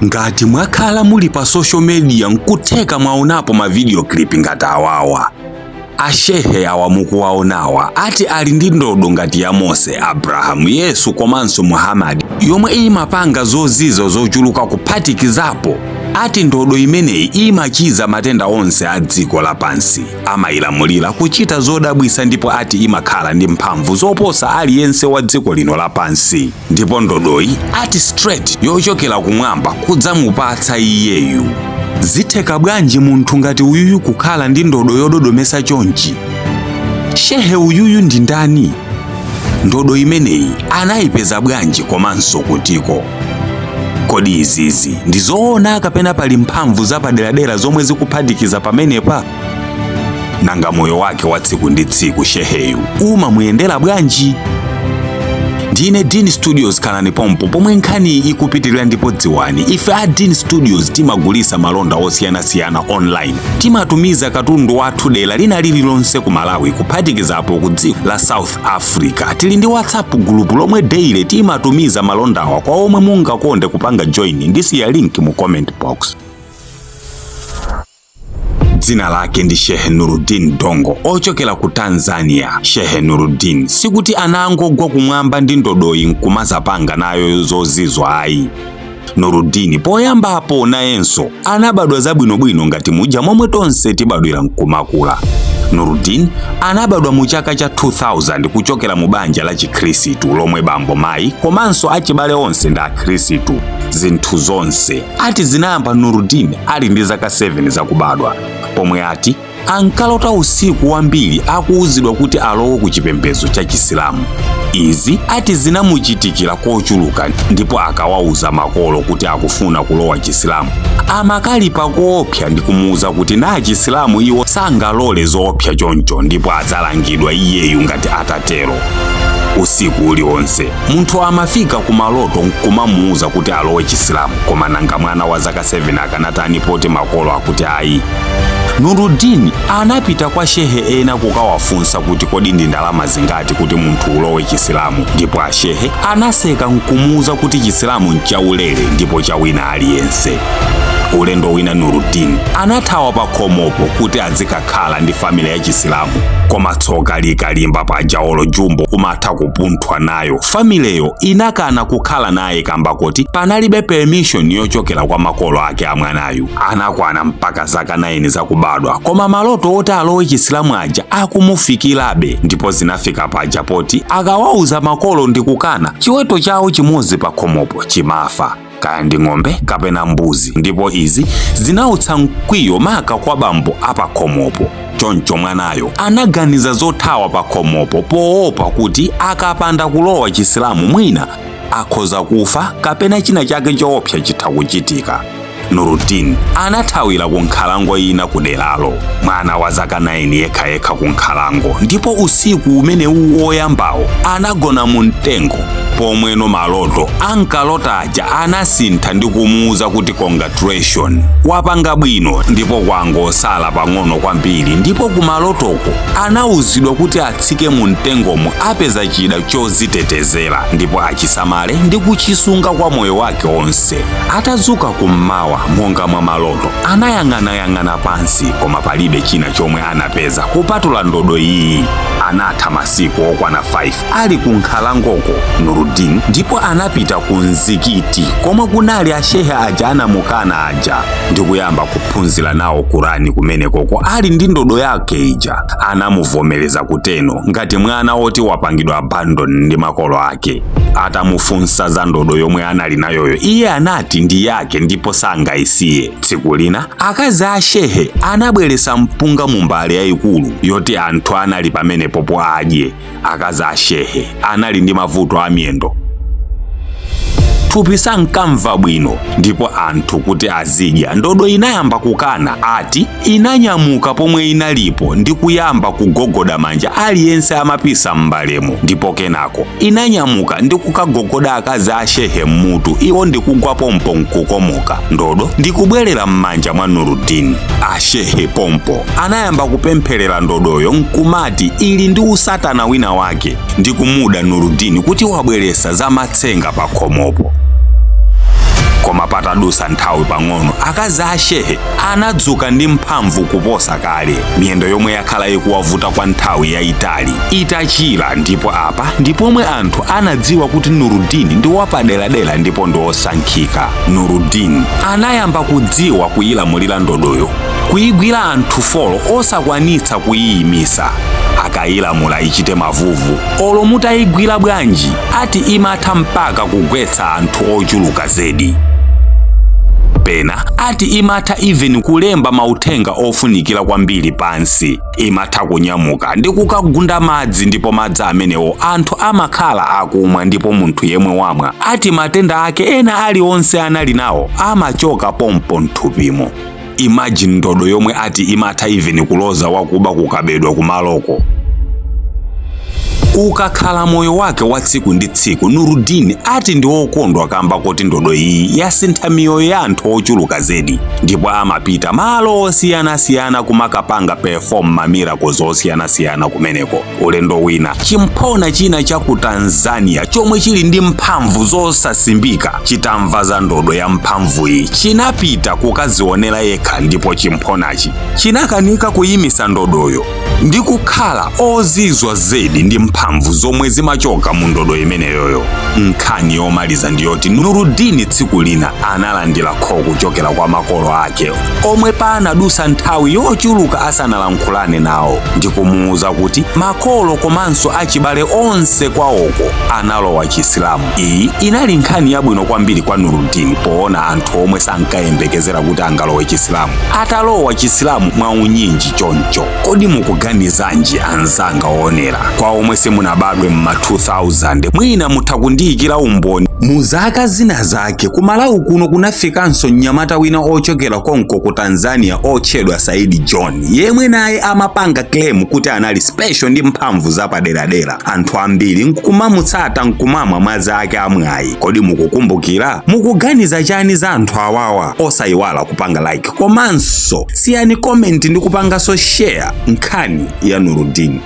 Ngati mwakhala muli pa social media, nkutheka mwaonapo ma video clip ngati awawa. Ashehe awa mukuwaonawa ati ali ndi ndodo ngati ya Mose, Abrahamu, Yesu komanso Muhammad, yomwe imapanga zozizwa zochuluka. Kuphatikizapo ati ndodo imeneyi imachiza matenda onse a dziko lapansi, amayilamulira kuchita zodabwisa, ndipo ati imakhala ndi mphamvu zoposa aliyense wa dziko lino lapansi. Ndipo ndodoyi ati straight yochokera kumwamba kudzamupatsa iyeyu. Zitheka bwanji munthu ngati uyuyu kukhala ndi ndodo yododomesa chonchi? Shehe uyuyu ndi ndani? Ndodo imeneyi anayipeza bwanji komanso kutiko? Kodi izizi ndi zoona kapena pali mphamvu zapaderadera zomwe zikuphatikiza pamenepa? Nanga moyo wake wa tsiku ndi tsiku sheheyu umamuyendera bwanji? Ndine Dean Studios, khalani pompo pomwe nkhani ikupitirira. Ndipo dziwani, ife a Dean Studios timagulisa malonda osiyanasiyana online. Timatumiza katundu wathu dera lina lililonse ku Malawi, kuphatikizapo ku dziko la South Africa. Tili ndi WhatsApp group lomwe daily timatumiza malondawa kwa omwe mungakonde kupanga join. Ndisiya link mu comment box. Dzina lake ndi Shehe Nuruddin Dongo, ochokera ku Tanzania. Shehe Nuruddin sikuti anangogwa kumwamba ndi ndodoyi nkumazapanga nayo zozizwa, ayi. Nuruddin poyambapo nayenso anabadwa zabwinobwino ngati muja momwe tonse tibadwira nkumakula. Nuruddin anabadwa mu chaka cha 2000 kuchokera mu banja la Chikhristu lomwe bambo, mayi komanso achibale onse ndi Akhristu. Zinthu zonse ati zinayamba Nuruddin ali ndi zaka 7 zakubadwa, pomwe ati ankalota usiku wambiri akuwuzidwa kuti alowe ku chipembedzo cha Chisilamu. Izi ati zinamuchitikira kochuluka, ndipo akawauza makolo kuti akufuna kulowa Chisilamu, amakalipa koopsa ndi kumuwuza kuti na Chisilamu iwo sangalole zoopsa choncho, ndipo adzalangidwa iyeyu ngati atatero. Usiku uliwonse munthu amafika kumaloto nkumamuwuza kuti alowe Chisilamu. Koma nanga mwana wa zaka 7 akanatani poti makolo akuti ayi? Nuruddin anapita kwa shehe ena kukawafunsa kuti kodi ndi ndalama zingati kuti munthu ulowe Chisilamu, ndipo ashehe anaseka nkumuwuza kuti Chisilamu nchaulere ndipo chawina aliyense. Ulendo wina Nuruddin anathawa pa khomopo kuti azikakhala ndi family ya Chisilamu, koma tsoka likalimba paja olo jumbo umatha kupunthwa nayo. Famileyo inakana kukhala naye kamba kuti panalibe permission yochokera kwa makolo ake a mwanayu. Anakwana mpaka zaka 9 zakubadwa, koma maloto oti alowe Chisilamu aja akumufikirabe, ndipo zinafika paja poti akawauza makolo ndi kukana, chiweto chawo chimodzi pa khomopo chimafa, kaya ndi ng'ombe kapena mbuzi. Ndipo izi zinautsa mkwiyo maka kwa bambo apakhomopo. Choncho mwanayo anaganiza zothawa pakhomopo poopa kuti akapanda kulowa Chisilamu mwina akhoza kufa kapena china chake choopsa chitha kuchitika. Nuruddin anathawira ku nkhalango ina ku deralo, mwana wa zaka 9 yekhayekha ku nkhalango. Ndipo usiku umenewu woyambawo anagona mu mtengo, pomweno maloto ankalota aja anasintha ndi kumuwuza kuti congratulation, wapanga bwino ndipo kwangosala pang'ono kwambiri. Ndipo kumalotoko anawuzidwa kuti atsike mu mtengomo, apeza chida chozitetezera ndipo achisamale ndi kuchisunga kwa moyo wake onse. Atadzuka kummawa monga mwa maloto, anayang'anayang'ana pansi koma palibe china chomwe anapeza kupatula ndodo iyi. Anatha masiku okwana 5 ali ku nkhalangoko Nuruddin, ndipo anapita ku mzikiti komwe kunali ashehe aja anamukana aja ndi kuyamba kuphunzira nawo Kurani kumenekoko ali ndi ndodo yake ija. Anamuvomereza kuteno ngati mwana woti wapangidwa abandon ndi makolo ake. Atamufunsa za ndodo yomwe anali nayoyo, iye anati ndi yake ndipo sangayisiye. Tsiku lina akazi a shehe anabweretsa mpunga mu mbale yayikulu yoti anthu anali pamenepopo adye. Akazi a shehe anali ndi mavuto a miyendo, thupi sankamva bwino, ndipo anthu kuti azidya, ndodo inayamba kukana. Ati inanyamuka pomwe inalipo ndi kuyamba kugogoda manja aliyense amapisa m'mbalemo, ndipo kenako inanyamuka ndi kukagogoda akazi a shehe mmutu, iwo ndikugwa pompo nkukomoka, ndodo ndikubwerera m'manja mwa Nuruddin. Ashehe pompo anayamba kupempherera ndodoyo nkumati ili ndi usatana wina wake, ndi kumuda Nuruddin kuti wabweresa zamatsenga pa khomopo. Koma patadusa nthawi pang'ono, akazi a shehe anadzuka ndi mphamvu kuposa kale, miyendo yomwe yakhala ikuwavuta kwa nthawi yayitali itachira. Ndipo apa ndipomwe anthu anadziwa kuti Nurudini ndi wapaderadera ndipo ndi osankhika. Nurudini anayamba kudziwa kuyilamulira ndodoyo, kuyigwira anthu 4 osakwanitsa kuyiyimisa. Akayilamula ichite mavuvu, olo mutayigwira bwanji, ati imatha mpaka kugwetsa anthu ochuluka zedi. Pena ati imatha even kulemba mauthenga ofunikira kwambiri pansi. Imatha kunyamuka ndi kukagunda madzi, ndipo madzi amenewo anthu amakhala akumwa, ndipo munthu yemwe wamwa ati matenda ake ena aliwonse anali nawo amachoka pompo mthupimo. Imagine ndodo yomwe ati imatha even kuloza wakuba kukabedwa kumaloko. Ukakhala moyo wake wa tsiku ndi tsiku, Nurudini ati ndi wokondwa kamba kuti ndodo iyi yasintha miyoyo ya anthu ochuluka zedi, ndipo amapita malo osiyanasiyana kumakapanga perform ma miracles osiyanasiyana kumeneko. Ulendo wina, chimphona china cha ku Tanzania chomwe chili ndi mphamvu zosasimbika chitamva za ndodo ya mphamvuyi, chinapita kukazionera yekha, ndipo chimphonachi chinakanika kuyimisa ndodoyo ndi kukhala ozizwa zedi ndi mphamvu zomwe zimachoka mu ndodo imeneyoyo. Nkhani yomaliza ndiyoti Nurudini tsiku lina analandira call kuchokera kwa makolo ake omwe panadusa nthawi yochuluka asanalankhulane nawo, ndi kumuwuza kuti makolo komanso achibale onse kwawoko analowa Chisilamu. Iyi inali nkhani yabwino kwambiri kwa Nurudini poona anthu omwe sankayembekezera kuti angalowe Chisilamu atalowa Chisilamu mwaunyinji choncho. Kodi mukuganizanji, anzanga oonera? Kwa omwe simunabadwe m'ma 2000, mwina mutha kundiyikira umboni. Mu zaka zina zake ku Malawi kuno kunafikanso mnyamata wina ochokera konko ku Tanzania otchedwa Saidi John, yemwe naye amapanga claim kuti anali special ndi mphamvu zapaderadera, anthu ambiri nkumamutsata nkumamwa madzi ake amwayi. Kodi mukukumbukira? Mukuganiza chani za anthu awawa? Osayiwala kupanga like komanso siyani comment ndi kupanganso share nkhani ya Nurudini.